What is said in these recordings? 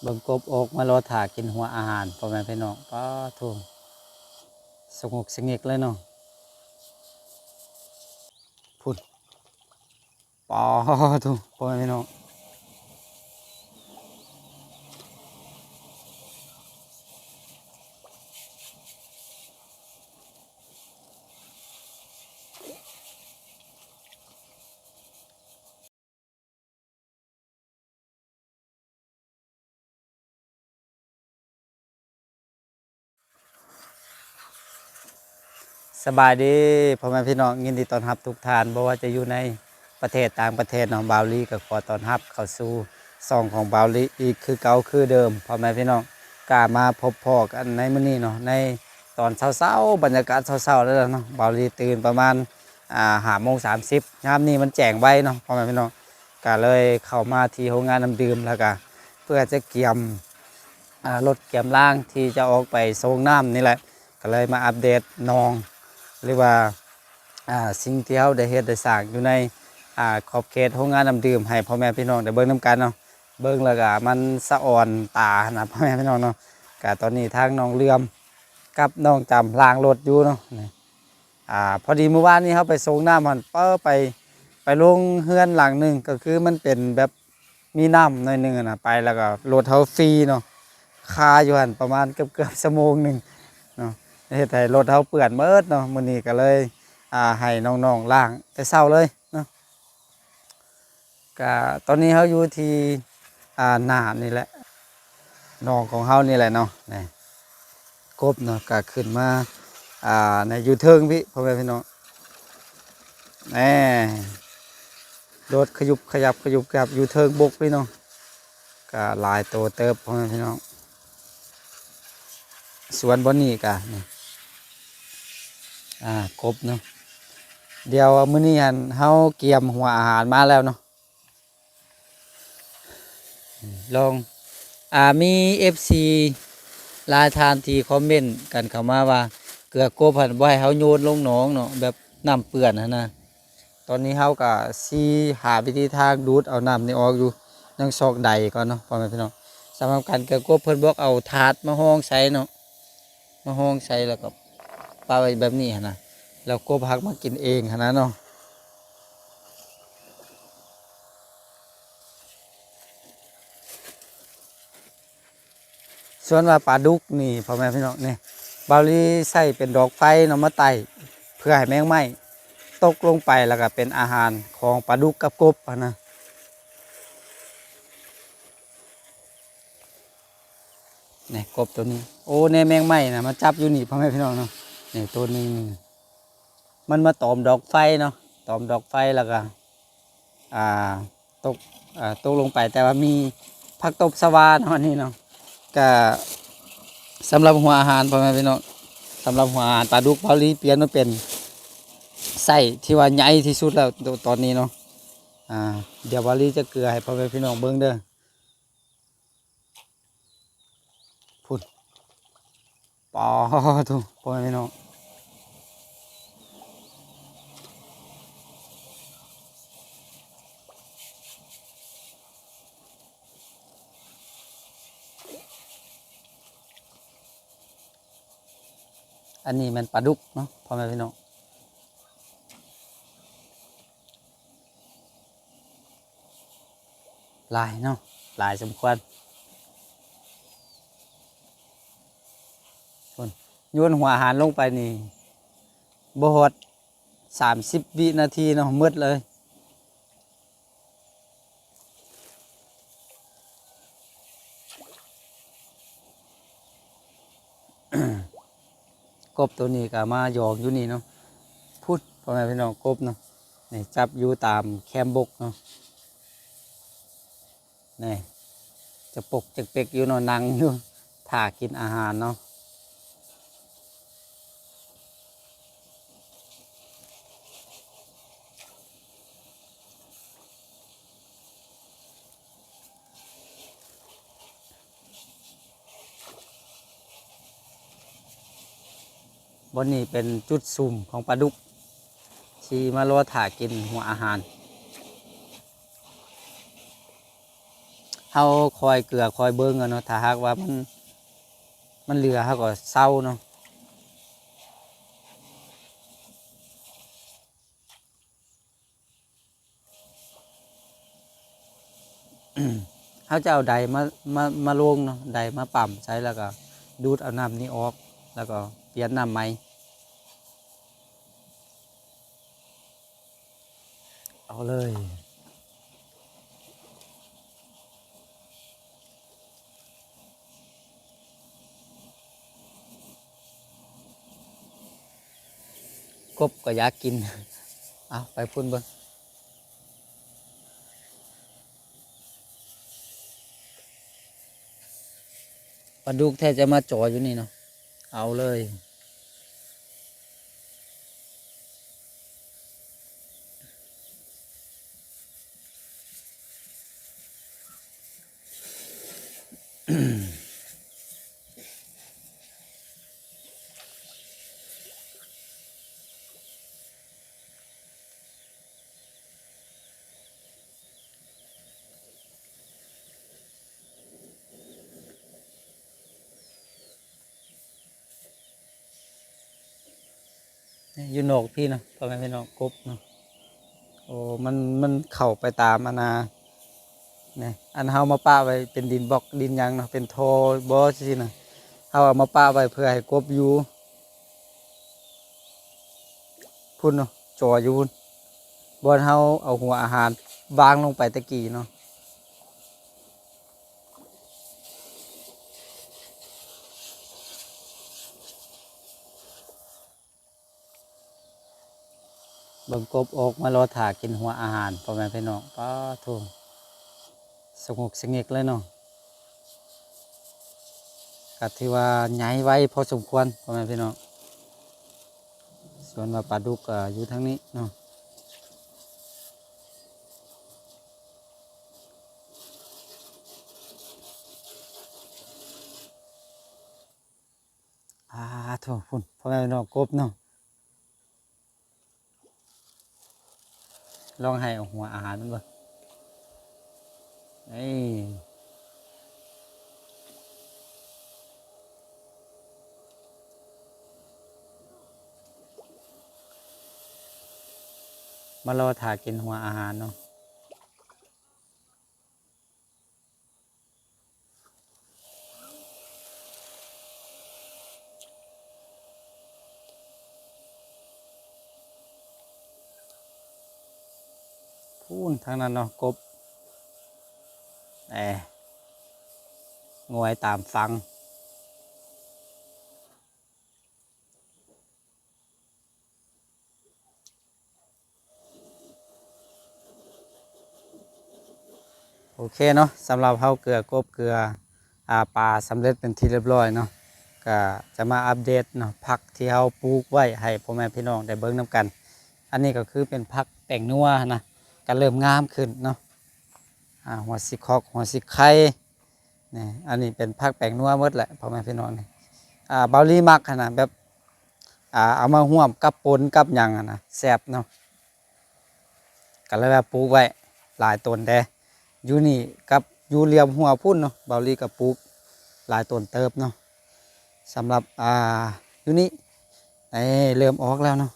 ເບິ່ງກົບອອກມາລໍຖ້າກິນຫົວອາຫານ ພໍ່ແມ່ພີ່ນ້ອງ. ປາໂທ້ ສະຫງົກສະຫງິກເລີຍເນາະ. ພຸ້ນ ປາໂທ້ ພໍ່ແມ່ພີ່ນ້ອງ. ສະບາຍດີພໍ່ແມ່ພີ່ນ້ອງ, ຍິນດີຕ້ອນຮັບທຸກທ່ານ, ບໍ່ວ່າຈະຢູ່ໃນປະເທດຕ່າງປະເທດເນາະ, ບ່າວລີກໍຂໍຕ້ອນຮັບເຂົ້າສູ່ຊ່ອງຂອງບ່າວລີອີກຄືເກົ່າຄືເດີມ. ພໍ່ແມ່ພີ່ນ້ອງ ກໍມາພົບພໍ້ກັນໃນມື້ນີ້ເນາະ, ໃນຕອນເຊົ້າໆ ບັນຍາກາດເຊົ້າໆ ແລ້ວເນາະ. ບ່າວລີຕື່ນປະມານ ອ່າ ຫ້າໂມງສາມສິບ, ຍາມນີ້ມັນແຈ້ງໄວເນາະ ພໍ່ແມ່ພີ່ນ້ອງ. ກະເລີຍເຂົ້າມາທີ່ໂຮງງານນ້ຳດື່ມ ແລ້ວກະເພື່ອຈະກຽມ ອ່າ ລົດກຽມລາງທີ່ຈະອອກໄປສົ່ງນ້ຳນີ້ແຫຼະ. ກະເລີຍມາອັບເດດໜອງ ຫຼືວ່າ ອ່າ ສິ່ງທີ່ເຮົາໄດ້ເຮັດໄດ້ສ້າງຢູ່ໃນ ອ່າ ຂອບເຂດໂຮງງານນ້ຳດື່ມ ໃຫ້ພໍ່ແມ່ພີ່ນ້ອງໄດ້ເບິ່ງນຳກັນເນາະ. ເບິ່ງແລ້ວກະມັນສະອອນຕາຫັ້ນນະ ພໍ່ແມ່ພີ່ນ້ອງເນາະ. ກະຕອນນີ້ທາງນ້ອງເຫຼື່ອມກັບນ້ອງຈຳລ້າງລົດຢູ່ເນາະ. ອ່າ ພໍດີມື້ວານນີ້ເຮົາໄປສົ່ງນ້ຳຫັ້ນ ເອີ ໄປ ໄປລົງເຮືອນຫຼັງໜຶ່ງ ກໍຄືມັນເປັນແບບມີນ້ຳໜ້ອຍໜຶ່ງຫັ້ນນະ, ໄປແລ້ວກໍລົດເຮົາຟຣີເນາະ, ຄາຢູ່ຫັ້ນປະມານເກືອບໆ ຊົ່ວໂມງໜຶ່ງເນາະ, ເຮັດໃຫ້ລົດເຮົາເປື້ອນໝົດເນາະ. ມື້ນີ້ກໍເລີຍ ອ່າ ໃຫ້ນ້ອງໆລ້າງແຕ່ເຊົ້າເລີຍເນາະ. ກະຕອນນີ້ເຮົາຢູ່ທີ່ ອ່າ ໜ້ານີ້ແຫຼະ ໜອງຂອງເຮົານີ້ແຫຼະເນາະ. ນີ້ ກົບເນາະ ກະຂຶ້ນມາ ອ່າ ໃນຢູ່ເທິງພີ້ ພໍ່ແມ່ພີ່ນ້ອງ. ແນ່ ລົດຂະຍຸບຂະຍັບ ຂະຍຸບຂະຍັບຢູ່ເທິງບົກພີ້ເນາະ, ກະຫຼາຍໂຕເຕີບ ພໍ່ແມ່ພີ່ນ້ອງ. ສວນບ່ອນນີ້ກະນີ້ ອ່າ ກົບເນາະ. ດຽວມື້ນີ້ຫັ້ນເຮົາກຽມຫົວອາຫານມາແລ້ວເນາະ. ລອງ ອ່າ ມີເອັຟຊີຫຼາຍທ່ານທີ່ຄອມເມັນກັນເຂົ້າມາວ່າ ເກືອກົບຫັ້ນບໍ່ໃຫ້ເຮົາໂຍນລົງໜອງເນາະ ແບບນ້ຳເປື້ອນຫັ້ນນະ. ຕອນນີ້ເຮົາກະຊິຫາວິທີທາງດູດເອົານ້ຳນີ້ອອກຢູ່ ຍັງຊອກໃດກ່ອນເນາະ ພໍ່ແມ່ພີ່ນ້ອງ. ສຳລັບການເກືອກົບ ເພິ່ນບອກເອົາຖາດມາຮອງໃສ່ເນາະ, ມາຮອງໃສ່ແລ້ວກໍປະໄວ້ແບບນີ້ຫັ້ນນະ, ແລ້ວກົບຮັກມາກິນເອງຫັ້ນນະເນາະ. ສ່ວນວ່າປາດຸກນີ້ ພໍ່ແມ່ພີ່ນ້ອງ ນີ້ ບ່າວລີໃສ່ເປັນດອກໄຟເນາະ ມາໄຕ້ ເພື່ອໃຫ້ແມງໄມ້ຕົກລົງໄປ ແລ້ວກໍເປັນອາຫານຂອງປາດຸກກັບກົບຫັ້ນນະ. ນີ້ ກົບໂຕນີ້ ໂອ້ ແນ່ ແມງໄມ້ນະມາຈັບຢູ່ນີ້ ພໍ່ແມ່ພີ່ນ້ອງເນາະ. ນີ້ ໂຕໜຶ່ງ ມັນມາຕອມດອກໄຟເນາະ, ຕອມດອກໄຟແລ້ວກໍ ອ່າ ຕົກ ເອີ ຕົກລົງໄປ, ແຕ່ວ່າມີຜັກຕົບຊະວາເນາະ ອັນນີ້ເນາະ. ກະສຳລັບຫົວອາຫານ ພໍ່ແມ່ພີ່ນ້ອງ, ສຳລັບຫົວອາຫານປາດຸກ ບ່າວລີປ່ຽນມາເປັນໄຊທີ່ວ່າໃຫຍ່ທີ່ສຸດແລ້ວ ຕ- ຕອນນີ້ເນາະ. ອ່າ ດຽວບ່າວລີຈະເກືອໃຫ້ພໍ່ແມ່ພີ່ນ້ອງເບິ່ງເດີ. ພຸ້ນ ປາໂທ້ ພໍ່ແມ່ພີ່ນ້ອງ, ອັນນີ້ແມ່ນປາດຸກເນາະ ພໍ່ແມ່ພີ່ນ້ອງ. ຫຼາຍເນາະ ຫຼາຍສົມຄວນ. ພຸ້ນ ໂຍນຫົວອາຫານລົງໄປນີ້ ບໍ່ຮອດສາມສິບວິນາທີເນາະ ໝົດເລີຍ. ກົບໂຕນີ້ກໍມາຢອງຢູ່ນີ້ເນາະ. ພຸ້ນ ພໍ່ແມ່ພີ່ນ້ອງ ກົບເນາະ ນີ້ ຈັບຢູ່ຕາມແຄມບົກເນາະ. ນີ້ ຈະປົກຈະເປັກຢູ່ເນາະ, ນັ່ງຢູ່ຖ້າກິນອາຫານເນາະ. ບ່ອນນີ້ເປັນຈຸດຊຸມຂອງປາດຸກ ທີ່ມາລໍຖ້າກິນຫົວອາຫານ. ເຮົາຄອຍເກືອຄອຍເບິ່ງເອົາເນາະ ຖ້າຫາກວ່າມັນ ມັນເຫຼືອເຮົາກໍເຊົາເນາະ. ເຮົາຈະເອົາໄດມາ ມາ ມາລົງເນາະ ໄດມາປ້ຳໃສ່ ແລ້ວກໍດູດເອົານ້ຳນີ້ອອກ ແລ້ວກໍປ່ຽນນ້ຳໃໝ່. ເອົາເລີຍ. ກົບກໍຢາກກິນ. ເອົາ ໄປພຸ້ນເບິ່ງ. ປາດຸກແທ້ຈະມາຈໍຢູ່ນີ້ເນາະ. ເອົາເລີຍ. ຢູ່ນອກພີ້ເນາະ ພໍ່ແມ່ພີ່ນ້ອງ ກົບເນາະ. ໂອ້ ມັນ ມັນເຂົ້າໄປຕາມອັນນ່າ ນີ້ ອັນເຮົາມາປະໄວ້ເປັນດິນບລັອກດິນຫຍັງເນາະ ເປັນທໍ່ບໍ່ຊີ້ນະ ເຮົາເອົາມາປະໄວ້ເພື່ອໃຫ້ກົບຢູ່ ພຸ້ນເນາະ ຈໍຢູ່ພຸ້ນ ບ່ອນເຮົາເອົາຫົວອາຫານວາງລົງໄປແຕ່ກີ້ເນາະ. ເບິ່ງກົບອອກມາລໍຖ້າກິນຫົວອາຫານ ພໍ່ແມ່ພີ່ນ້ອງ ປາໂທ້ ສະຫງົກສະຫງິກເລີຍເນາະ. ກໍຖືວ່າໃຫຍ່ໄວພໍສົມຄວນ ພໍ່ແມ່ພີ່ນ້ອງ. ສ່ວນວ່າປາດຸກກໍຢູ່ທາງນີ້ເນາະ. ອາໂທ້ ພຸ້ນ ພໍ່ແມ່ພີ່ນ້ອງ ກົບເນາະ. ລອງໃຫ້ເອົາຫົວອາຫານມັນເບິ່ງ ນີ້ ມາລໍຖ້າກິນຫົວອາຫານເນາະ. ພຸ້ນທາງນັ້ນເນາະ ກົບ ແອ ງວຍຕາມຝັ່ງ. ໂອເຄເນາະ ສຳລັບເຮົາເກືອກົບເກືອ ອາ ປາສຳເລັດເປັນທີ່ຮຽບຮ້ອຍເນາະ ກະຈະມາອັບເດດເນາະ ຜັກທີ່ເຮົາປູກໄວ້ໃຫ້ພໍ່ແມ່ພີ່ນ້ອງໄດ້ເບິ່ງນຳກັນ. ອັນນີ້ກໍຄືເປັນຜັກແປ້ງນົວນະ ກະເລີ່ມງາມຂຶ້ນເນາະ ອາ ຫົວຊິຄອກ ຫົວຊິໄຄ ນີ້ ອັນນີ້ເປັນຜັກແປ້ງນົວໝົດແຫຼະ ພໍ່ແມ່ພີ່ນ້ອງນີ້ ອາ ບ່າວລີມັກຫັ້ນນະ ແບບ ອາ ເອົາມາຮ່ວມກັບປົ່ນກັບຫຍັງຫັ້ນນະ ແຊບເນາະ. ກໍເລີຍວ່າປູກໄວ້ຫຼາຍຕົ້ນແດ່ ຢູ່ນີ້ກັບຢູ່ລຽມຮົ້ວພຸ້ນເນາະ ບ່າວລີກໍປູກຫຼາຍຕົ້ນເຕີບເນາະ. ສຳລັບ ອາ ຢູ່ນີ້ ເອີ ເລີ່ມອອກແລ້ວເນາະ.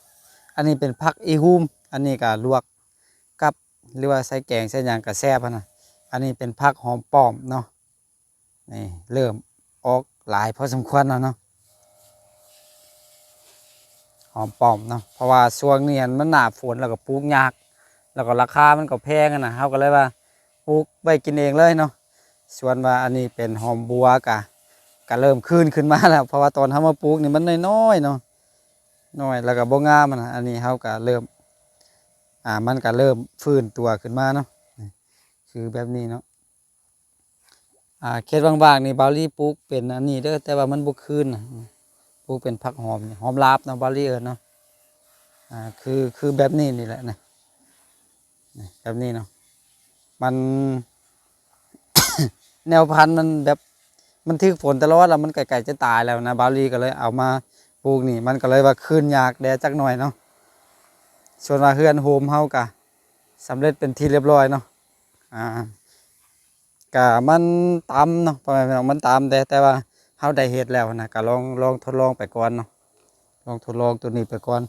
ອັນນີ້ເປັນຜັກອີຮຸ່ມ ອັນນີ້ກໍລວກກັບ ຫຼືວ່າໃສ່ແກງໃສ່ຫຍັງກໍແຊບຫັ້ນນະ. ອັນນີ້ເປັນຜັກຫອມປ້ອມເນາະ. ນີ້ເລີ່ມອອກຫຼາຍພໍສົມຄວນແລ້ວເນາະ ຫອມປ້ອມເນາະ ເພາະວ່າຊ່ວງນີ້ຫັ້ນມັນໜ້າຝົນ ແລ້ວກໍປູກຍາກ ແລ້ວກໍລາຄາມັນກໍແພງຫັ້ນນະ ເຮົາກໍເລີຍວ່າປູກໄວ້ກິນເອງເລີຍເນາະ. ສ່ວນວ່າອັນນີ້ເປັນຫອມບົວກະ ກະເລີ່ມຄືນຂຶ້ນມາແລ້ວ ເພາະວ່າຕອນເຮົາມາປູກນີ້ມັນນ້ອຍໆເນາະ ນ້ອຍ ແລ້ວກໍບໍ່ງາມຫັ້ນນະ. ອັນນີ້ເຮົາກະເລີ່ມ ອາ ມັນກະເລີ່ມຟື້ນຕົວຂຶ້ນມາເນາະ ຄືແບບນີ້ເນາະ. ອາ ເຂດຫວ່າງໆນີ້ບ່າວລີປູກເປັນອັນນີ້ເດີ ແຕ່ວ່າມັນບໍ່ຄືນນະ ປູກເປັນຜັກຫອມນີ້ ຫອມລາບເນາະ ບ່າວລີເອີ້ນເນາະ. ອາ ຄື ຄືແບບນີ້ນີ້ແຫຼະນະ ນີ້ ແບບນີ້ເນາະ. ມັນ ແນວພັນມັນແບບ ມັນຖືກຝົນຕະຫຼອດ ແລ້ວມັນໃກ້ໆຈະຕາຍແລ້ວນະ ບ່າວລີກໍເລີຍເອົາມາປູກນີ້ ມັນກໍເລີຍວ່າຄືນຍາກແດ່ຈັກໜ້ອຍເນາະ. ສ່ວນວ່າເຮືອນໂຮມເຮົາກະສຳເລັດເປັນທີ່ຮຽບຮ້ອຍເນາະ ອາ ກະມັນຕຳເນາະ ພໍ່ແມ່ພີ່ນ້ອງ ມັນຕຳແດ່ ແຕ່ວ່າເຮົາໄດ້ເຮັດແລ້ວນະ ກະລອງ ລອງທົດລອງໄປກ່ອນເນາະ ລອງທົດລອງໂຕນີ້ໄປກ່ອນ.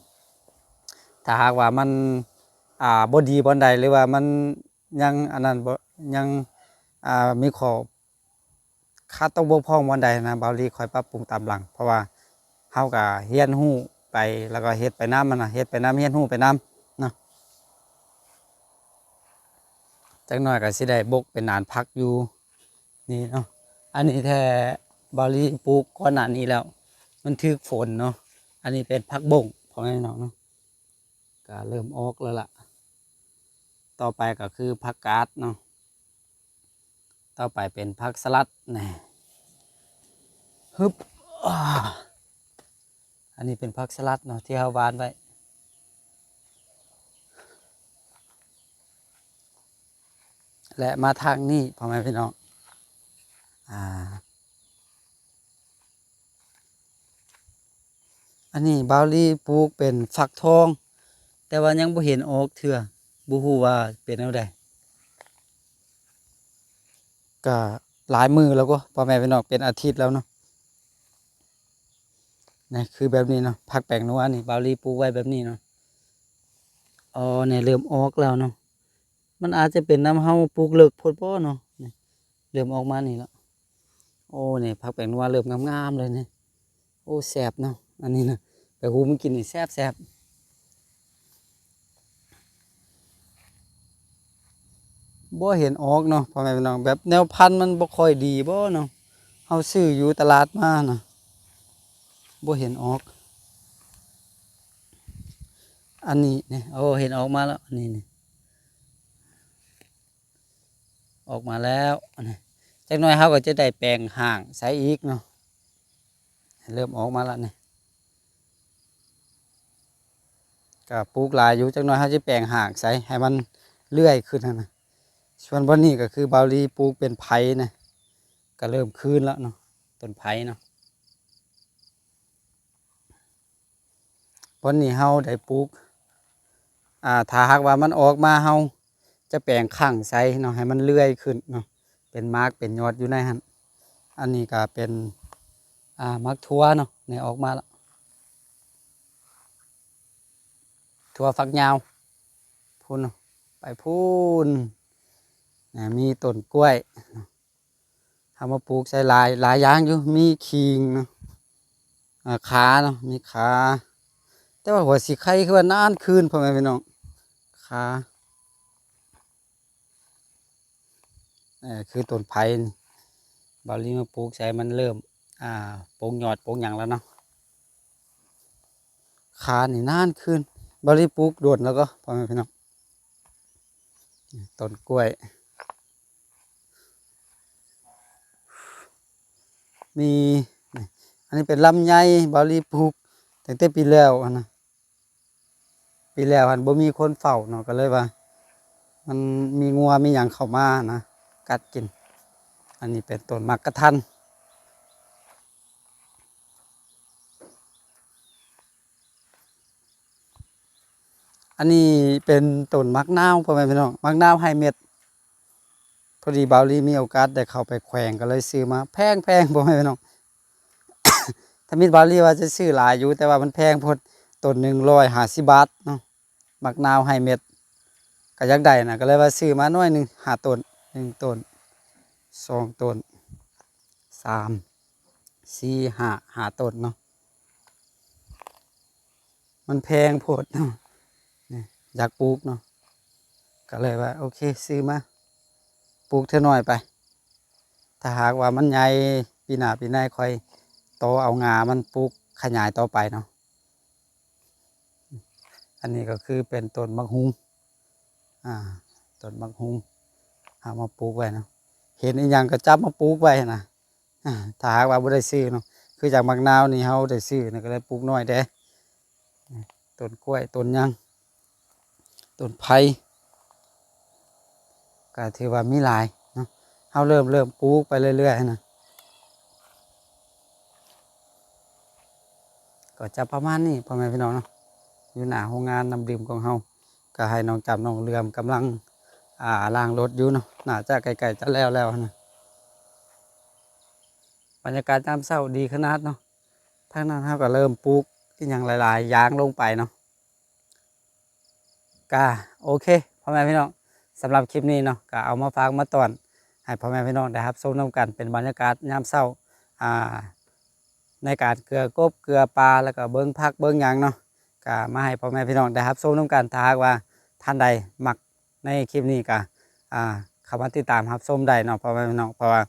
ຖ້າຫາກວ່າມັນ ອ່າ ບໍ່ດີບ່ອນໃດ ຫຼືວ່າມັນຍັງອັນນັ້ນບໍ່ ຍັງ ອ່າ ມີຂໍ້ ຂາດຕົກບົກຜ່ອງບ່ອນໃດນະ ບ່າວລີຄ່ອຍປັບປຸງຕາມຫຼັງ ເພາະວ່າເຮົາກະຮຽນຮູ້ໄປ ແລ້ວກໍເຮັດໄປນຳຫັ້ນນະ ເຮັດໄປນຳ ຮຽນຮູ້ໄປນຳເນາະ. ຈັກໜ້ອຍກໍຊິໄດ້ບົກເປັນນານຜັກຢູ່ນີ້ເນາະ. ອັນນີ້ແທ້ບ່າວລີປູກກ່ອນໜ້ານີ້ແລ້ວ ມັນຖືກຝົນເນາະ. ອັນນີ້ເປັນຜັກບົ້ງ ພໍ່ແມ່ພີ່ນ້ອງເນາະ ກະເລີ່ມອອກແລ້ວລະ. ຕໍ່ໄປກໍຄືຜັກກາດເນາະ. ຕໍ່ໄປເປັນຜັກສະລັດ ນີ້ ຮຶບ ອາ ອັນນີ້ເປັນຜັກສະລັດເນາະ ທີ່ເຮົາຫວ່ານໄວ້. ແລະ ມາທາງນີ້ ພໍ່ແມ່ພີ່ນ້ອງ ອາ ອັນນີ້ບ່າວລີປູກເປັນຝັກທອງ ແຕ່ວ່າຍັງບໍ່ເຫັນອອກເທື່ອ ບໍ່ຮູ້ວ່າເປັນແນວໃດ. ກະຫຼາຍມື້ແລ້ວກໍ ພໍ່ແມ່ພີ່ນ້ອງ ເປັນອາທິດແລ້ວເນາະ. ນີ້ຄືແບບນີ້ເນາະ ຜັກແປ້ງນົວນີ້ ບ່າວລີປູກໄວ້ແບບນີ້ເນາະ. ອໍ ນີ້ເລີ່ມອອກແລ້ວເນາະ. ມັນອາດຈະເປັນນຳເຮົາປູກເລິກໂພດບໍ່ເນາະ ນີ້ ເລີ່ມອອກມານີ້ລະ. ໂອ້ ນີ້ຜັກແປ້ງນົວເລີ່ມງາມໆເລີຍນີ້. ໂອ້ ແຊບເນາະ ອັນນີ້ນະ ໄປຫຸ່ມກິນນີ້ແຊບໆ. ບໍ່ເຫັນອອກເນາະ ພໍ່ແມ່ພີ່ນ້ອງ ແບບແນວພັນມັນບໍ່ຄ່ອຍດີບໍ່ເນາະ. ເຮົາຊື້ຢູ່ຕະຫຼາດມານະ ບໍ່ເຫັນອອກ. ອັນນີ້ນີ້ ໂອ້ ເຫັນອອກມາແລ້ວ ອັນນີ້ນີ້ ອອກມາແລ້ວ. ອັນນີ້ ຈັກໜ້ອຍເຮົາກໍຈະໄດ້ແປງຮ່າງໃສ່ອີກເນາະ. ເລີ່ມອອກມາແລ້ວນີ້ ກະປູກຫຼາຍຢູ່ ຈັກໜ້ອຍເຮົາຈະແປງຮ່າງໃສ່ໃຫ້ມັນເລື່ອຍຂຶ້ນຫັ້ນນະ. ສ່ວນບ່ອນນີ້ກໍຄືບ່າວລີປູກເປັນໄຜ່ນະ ກະເລີ່ມຄືນແລ້ວເນາະ ຕົ້ນໄຜ່ເນາະ. ບ່ອນນີ້ເຮົາໄດ້ປູກ ອາ ຖ້າຫາກວ່າມັນອອກມາ ເຮົາຈະແປງຄັ້ງໃສ່ເນາະ ໃຫ້ມັນເລື່ອຍຂຶ້ນເນາະ ເປັນໝາກເປັນຍອດຢູ່ໃນຫັ້ນ. ອັນນີ້ກະເປັນ ອາ ໝາກຖົ່ວເນາະ ນີ້ອອກມາລະ ຖົ່ວຝັກຍາວ ພຸ້ນເນາະ ໄປພຸ້ນ ນະ ມີຕົ້ນກ້ວຍເນາະ. ເຮົາມາປູກໃສ່ຫຼາຍ ຫຼາຍຢ່າງຢູ່ ມີຂີງເນາະ ອາ ຂາເນາະ ມີຂາ ແຕ່ວ່າຫົວສີໄຄຄືວ່ານານຄືນ ພໍ່ແມ່ພີ່ນ້ອງ ຂາ ເອີ ຄືຕົ້ນໄຜ່ນີ້ ບ່າວລີມາປູກໃສ່ມັນເລີ່ມ ອາ ປົກຍອດປົກຫຍັງແລ້ວເນາະ. ຂານີ້ນານຄືນ ບ່າວລີປູກດົນແລ້ວກໍ ພໍ່ແມ່ພີ່ນ້ອງ ຕົ້ນກ້ວຍ ມີ ນີ້ ອັນນີ້ເປັນລຳໄຍ ບ່າວລີປູກຕັ້ງແຕ່ປີແລ້ວຫັ້ນນະ. ປີແລ້ວຫັ້ນບໍ່ມີຄົນເຝົ້າເນາະ ກໍເລີຍວ່າ ມັນມີງົວມີຫຍັງເຂົ້າມານະ ກັດກິນ. ອັນນີ້ເປັນຕົ້ນໝາກກະທັນ. ອັນນີ້ເປັນຕົ້ນໝາກນາວ ພໍ່ແມ່ພີ່ນ້ອງ ໝາກນາວໄຮເມັດ. ພໍດີບ່າວລີມີໂອກາດໄດ້ເຂົ້າໄປແຂວງ ກໍເລີຍຊື້ມາແພງໆ ພໍ່ແມ່ພີ່ນ້ອງ. ທຳອິດບ່າວລີວ່າຈະຊື້ຫຼາຍຢູ່ ແຕ່ວ່າມັນແພງໂພດ ຕົ້ນໜຶ່ງຮ້ອຍຫ້າສິບບາດເນາະ. ໝາກນາວໄຮເມັດ ກໍຢາກໄດ້ນະ ກໍເລີຍວ່າຊື້ມາໜ່ວຍໜຶ່ງ ຫ້າຕົ້ນ ໜຶ່ງຕົ້ນ ສອງຕົ້ນ ສາມ ສີ່ ຫ້າ ຫ້າຕົ້ນເນາະ. ມັນແພງໂພດເນາະ ນີ້ ຢາກປູກເນາະ ກໍເລີຍວ່າ ໂອເຄ ຊື້ມາ ປູກເທື່ອໜ້ອຍໄປ ຖ້າຫາກວ່າມັນໃຫຍ່ ປີໜ້າປີໃນຄ່ອຍຕໍ່ເອົາງ່າມັນ ປູກຂະຫຍາຍຕໍ່ໄປເນາະ. ອັນນີ້ກໍຄືເປັນຕົ້ນໝາກຫຸ່ງ ອາ ຕົ້ນໝາກຫຸ່ງ ເຮົາມາປູກໄວ້ເນາະ ເຫັນອີ່ຫຍັງກໍຈັບມາປູກໄວ້ຫັ້ນນະ. ອາ ຖ້າຫາກວ່າບໍ່ໄດ້ຊື້ເນາະ ຄືຈາກໝາກນາວນີ້ເຮົາໄດ້ຊື້ນະ ກໍເລີຍປູກໜ້ອຍແດ່. ຕົ້ນກ້ວຍ ຕົ້ນຫຍັງ ຕົ້ນໄຜ່ ກໍຖືວ່າມີຫຼາຍເນາະ ເຮົາເລີ່ມ ເລີ່ມປູກໄປເລື້ອຍໆນະ. ກໍຈະປະມານນີ້ ພໍ່ແມ່ພີ່ນ້ອງເນາະ ຢູ່ໜ້າໂຮງງານນ້ຳດື່ມຂອງເຮົາ ກໍໃຫ້ນ້ອງຈຳ ນ້ອງເຫຼືອມ ກຳລັງ ອ່າ ລ້າງລົດຢູ່ເນາະ ໜ້າຈະໃກ້ໆຈະແລ້ວແລ້ວຫັ້ນນະ. ບັນຍາກາດຍາມເຊົ້າດີຂະໜາດເນາະ. ທາງນັ້ນເຮົາກໍເລີ່ມປູກອີ່ຫຍັງຫຼາຍໆຢ່າງລົງໄປເນາະ. ກະໂອເຄ ພໍ່ແມ່ພີ່ນ້ອງ ສຳລັບຄລິບນີ້ເນາະ ກະເອົາມາຝາກມາຕ້ອນໃຫ້ພໍ່ແມ່ພີ່ນ້ອງໄດ້ຮັບຊົມນຳກັນ ເປັນບັນຍາກາດຍາມເຊົ້າ ອ່າ ໃນການເກືອກົບເກືອປາ ແລ້ວກໍເບິ່ງຜັກເບິ່ງຫຍັງເນາະ ກະມາໃຫ້ພໍ່ແມ່ພີ່ນ້ອງໄດ້ຮັບຊົມນຳກັນ. ຖ້າຫາກວ່າທ່ານໃດມັກໃນຄລິບນີ້ ກະ ອ່າ ເຂົ້າມາຕິດຕາມຮັບຊົມໄດ້ເນາະ ພໍ່ແມ່ພີ່ນ້ອງ ເພາະວ່າ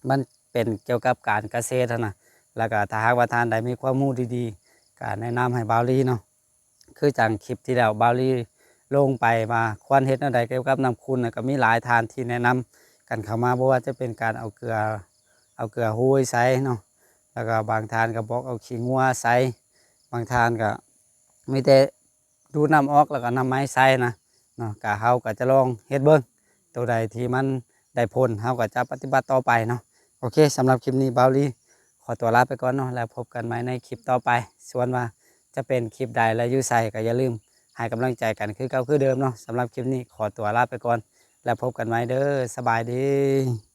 ມັນເປັນກ່ຽວກັບການກະເສດຫັ້ນນະ. ແລ້ວກໍຖ້າຫາກວ່າທ່ານໃດມີຄວາມຮູ້ດີໆ ກະແນະນຳໃຫ້ບ່າວລີເນາະ. ຄືຈັ່ງຄລິບທີ່ແລ້ວບ່າວລີລົງໄປວ່າຄວນເຮັດແນວໃດກ່ຽວກັບນ້ຳຂຸ່ນນະ ກໍມີຫຼາຍທ່ານທີ່ແນະນຳກັນເຂົ້າມາ ບໍ່ວ່າຈະເປັນການເອົາເກືອ ເອົາເກືອຫູຍໃສ່ເນາະ ແລ້ວກໍບາງທ່ານກໍບອກເອົາຂີ້ງົວໃສ່ ບາງທ່ານກໍມີແຕ່ດູດນ້ຳອອກ ແລ້ວກໍນ້ຳໄມ້ໃສ່ນະເນາະ. ກະເຮົາກໍຈະລອງເຮັດເບິ່ງ ໂຕໃດທີ່ມັນໄດ້ຜົນ ເຮົາກໍຈະປະຕິບັດຕໍ່ໄປເນາະ. ໂອເຄ ສຳລັບຄລິບນີ້ບ່າວລີຂໍຕົວລາໄປກ່ອນເນາະ ແລ້ວພົບກັນໃໝ່ໃນຄລິບຕໍ່ໄປ. ສ່ວນວ່າຈະເປັນຄລິບໃດ ແລະ ຢູ່ໃສ ກໍຢ່າລືມໃຫ້ກຳລັງໃຈກັນຄືເກົ່າຄືເດີມເນາະ. ສຳລັບຄລິບນີ້ຂໍຕົວລາໄປກ່ອນ ແລ້ວພົບກັນໃໝ່ເດີ. ສະບາຍດີ.